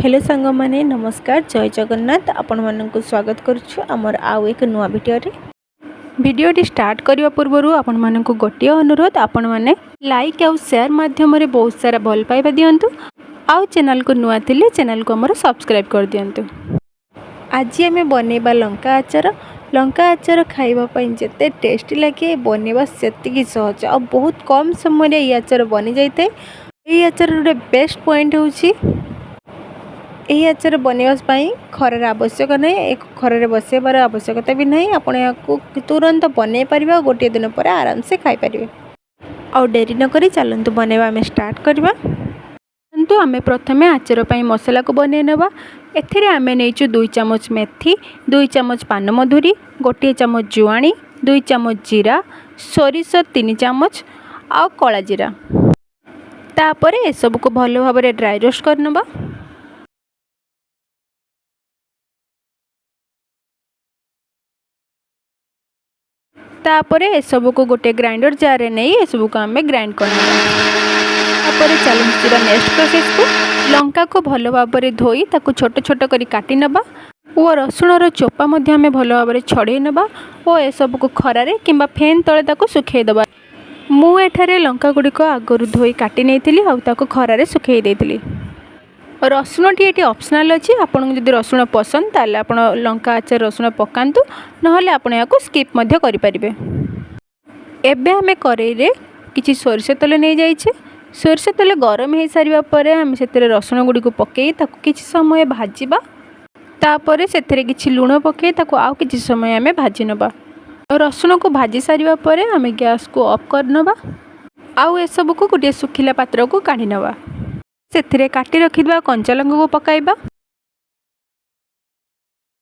Hello ସାଙ୍ଗମାନେ, ନମସ୍କାର, ଜୟ ଜଗନ୍ନାଥ। ଆପଣମାନଙ୍କୁ ସ୍ୱାଗତ କରୁଛୁ ଆମର ଆଉ ଏକ ନୂଆ ଭିଡ଼ିଓରେ। ଭିଡ଼ିଓଟି ଷ୍ଟାର୍ଟ କରିବା ପୂର୍ବରୁ ଆପଣମାନଙ୍କୁ ଗୋଟିଏ ଅନୁରୋଧ, ଆପଣମାନେ ଲାଇକ୍ ଆଉ ସେୟାର ମାଧ୍ୟମରେ ବହୁତ ସାରା ଭଲ ପାଇବା ଦିଅନ୍ତୁ ଆଉ ଚ୍ୟାନେଲକୁ ନୂଆ ଥିଲେ ଚ୍ୟାନେଲକୁ ଆମର ସବସ୍କ୍ରାଇବ୍ କରିଦିଅନ୍ତୁ। ଆଜି ଆମେ ବନେଇବା ଲଙ୍କା ଆଚାର। ଲଙ୍କା ଆଚାର ଖାଇବା ପାଇଁ ଯେତେ ଟେଷ୍ଟି ଲାଗେ, ବନେଇବା ସେତିକି ସହଜ ଆଉ ବହୁତ କମ୍ ସମୟରେ ଏହି ଆଚାର ବନିଯାଇଥାଏ। ଏହି ଆଚାରର ଗୋଟେ ବେଷ୍ଟ ପଏଣ୍ଟ ହେଉଛି, ଏହି ଆଚାର ବନେଇବା ପାଇଁ ଖରାର ଆବଶ୍ୟକ ନାହିଁ, ଖରାରେ ବସାଇବାର ଆବଶ୍ୟକତା ବି ନାହିଁ। ଆପଣ ଏହାକୁ ତୁରନ୍ତ ବନେଇ ପାରିବେ ଆଉ ଗୋଟିଏ ଦିନ ପରେ ଆରାମସେ ଖାଇପାରିବେ। ଆଉ ଡେରି ନକରି ଚାଲନ୍ତୁ, ବନେଇବା ଆମେ ଷ୍ଟାର୍ଟ କରିବା। କିନ୍ତୁ ଆମେ ପ୍ରଥମେ ଆଚାର ପାଇଁ ମସଲାକୁ ବନେଇ ନେବା। ଏଥିରେ ଆମେ ନେଇଛୁ 2 ଚାମଚ ମେଥି, 2 ଚାମଚ ପାନମଧୁରୀ, 1 ଚାମଚ ଜୁଆଣି, 2 ଚାମଚ ଜିରା, ସୋରିଷ 3 ଚାମଚ ଆଉ କଳା ଜିରା। ତାପରେ ଏସବୁକୁ ଭଲ ଭାବରେ ଡ୍ରାଏ ରୋଷ୍ଟ କରିନେବା। ତାପରେ ଏସବୁକୁ ଗୋଟେ ଗ୍ରାଇଣ୍ଡର ଜାର୍ରେ ନେଇ ଏସବୁକୁ ଆମେ ଗ୍ରାଇଣ୍ଡ କରିନେବା। ତାପରେ ଚାଲନ୍ତୁ ଯିବା ନେକ୍ସଟ ପ୍ରୋସେସକୁ। ଲଙ୍କାକୁ ଭଲ ଭାବରେ ଧୋଇ ତାକୁ ଛୋଟ ଛୋଟ କରି କାଟି ନେବା ଓ ରସୁଣର ଚୋପା ମଧ୍ୟ ଆମେ ଭଲ ଭାବରେ ଛଡ଼େଇ ନେବା ଓ ଏସବୁକୁ ଖରାରେ କିମ୍ବା ଫ୍ୟାନ୍ ତଳେ ତାକୁ ଶୁଖେଇ ଦେବା। ମୁଁ ଏଠାରେ ଲଙ୍କା ଗୁଡ଼ିକ ଆଗରୁ ଧୋଇ କାଟି ନେଇଥିଲି ଆଉ ତାକୁ ଖରାରେ ଶୁଖେଇ ଦେଇଥିଲି। ରସୁଣଟି ଏଠି ଅପସନାଲ୍ ଅଛି। ଆପଣଙ୍କୁ ଯଦି ରସୁଣ ପସନ୍ଦ, ତାହେଲେ ଆପଣ ଲଙ୍କା ଆଚାର ରସୁଣ ପକାନ୍ତୁ, ନହେଲେ ଆପଣ ଏହାକୁ ସ୍କିପ୍ ମଧ୍ୟ କରିପାରିବେ। ଏବେ ଆମେ କରେଇରେ କିଛି ସୋରିଷ ତେଲ ନେଇଯାଇଛେ। ସୋରିଷ ତେଲ ଗରମ ହୋଇସାରିବା ପରେ ଆମେ ସେଥିରେ ରସୁଣ ଗୁଡ଼ିକୁ ପକାଇ ତାକୁ କିଛି ସମୟ ଭାଜିବା। ତାପରେ ସେଥିରେ କିଛି ଲୁଣ ପକାଇ ତାକୁ ଆଉ କିଛି ସମୟ ଆମେ ଭାଜି ନେବା। ରସୁଣକୁ ଭାଜି ସାରିବା ପରେ ଆମେ ଗ୍ୟାସକୁ ଅଫ୍ କରିନେବା ଆଉ ଏସବୁକୁ ଗୋଟିଏ ଶୁଖିଲା ପାତ୍ରକୁ କାଢ଼ି ନେବା। ସେଥିରେ କାଟି ରଖିଥିବା କଞ୍ଚା ଲଙ୍କାକୁ ପକାଇବା।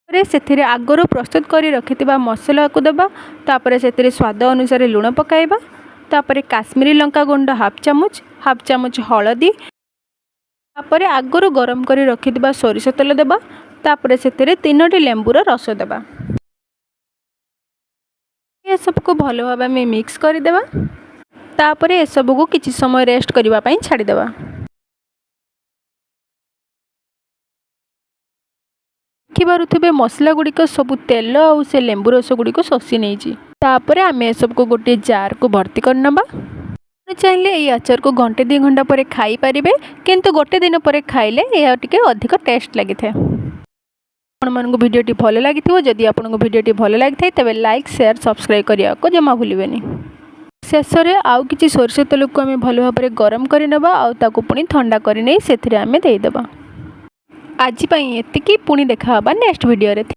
ପରେ ସେଥିରେ ଆଗରୁ ପ୍ରସ୍ତୁତ କରି ରଖିଥିବା ମସଲାକୁ ଦେବା। ତାପରେ ସେଥିରେ ସ୍ୱାଦ ଅନୁସାରେ ଲୁଣ ପକାଇବା। ତାପରେ କାଶ୍ମୀରୀ ଲଙ୍କା ଗୁଣ୍ଡ ହାଫ୍ ଚାମଚ, ହାଫ୍ ଚାମଚ ହଳଦୀ। ତାପରେ ଆଗରୁ ଗରମ କରି ରଖିଥିବା ସୋରିଷ ତେଲ ଦେବା। ତାପରେ ସେଥିରେ ତିନୋଟି ଲେମ୍ବୁର ରସ ଦେବା। ଏସବୁକୁ ଭଲ ଭାବେ ଆମେ ମିକ୍ସ କରିଦେବା। ତାପରେ ଏସବୁକୁ କିଛି ସମୟ ରେଷ୍ଟ କରିବା ପାଇଁ ଛାଡ଼ିଦେବା। ଦେଖିପାରୁଥିବେ, ମସଲା ଗୁଡ଼ିକ ସବୁ ତେଲ ଆଉ ସେ ଲେମ୍ବୁ ରସ ଗୁଡ଼ିକୁ ଶୋଷି ନେଇଛି। ତାପରେ ଆମେ ଏସବୁକୁ ଗୋଟିଏ ଜାର୍କୁ ଭର୍ତ୍ତି କରିନେବା। ଆପଣ ଚାହିଁଲେ ଏଇ ଆଚାରକୁ ଘଣ୍ଟେ 2 ଘଣ୍ଟା ପରେ ଖାଇପାରିବେ, କିନ୍ତୁ ଗୋଟେ ଦିନ ପରେ ଖାଇଲେ ଏହା ଟିକେ ଅଧିକ ଟେଷ୍ଟ ଲାଗିଥାଏ। ଆପଣମାନଙ୍କୁ ଭିଡ଼ିଓଟି ଭଲ ଲାଗିଥିବ। ଯଦି ଆପଣଙ୍କୁ ଭିଡ଼ିଓଟି ଭଲ ଲାଗିଥାଏ, ତେବେ ଲାଇକ୍, ସେୟାର, ସବସ୍କ୍ରାଇବ୍ କରିବାକୁ ଜମା ଭୁଲିବେନି। ଶେଷରେ ଆଉ କିଛି ସୋରିଷ ତେଲକୁ ଆମେ ଭଲ ଭାବରେ ଗରମ କରିନେବା ଆଉ ତାକୁ ପୁଣି ଥଣ୍ଡା କରିନେଇ ସେଥିରେ ଆମେ ଦେଇଦେବା। ଆଜି ପାଇଁ ଏତିକି। ପୁଣି ଦେଖା ହେବା ନେକ୍ସଟ ଭିଡ଼ିଓରେ।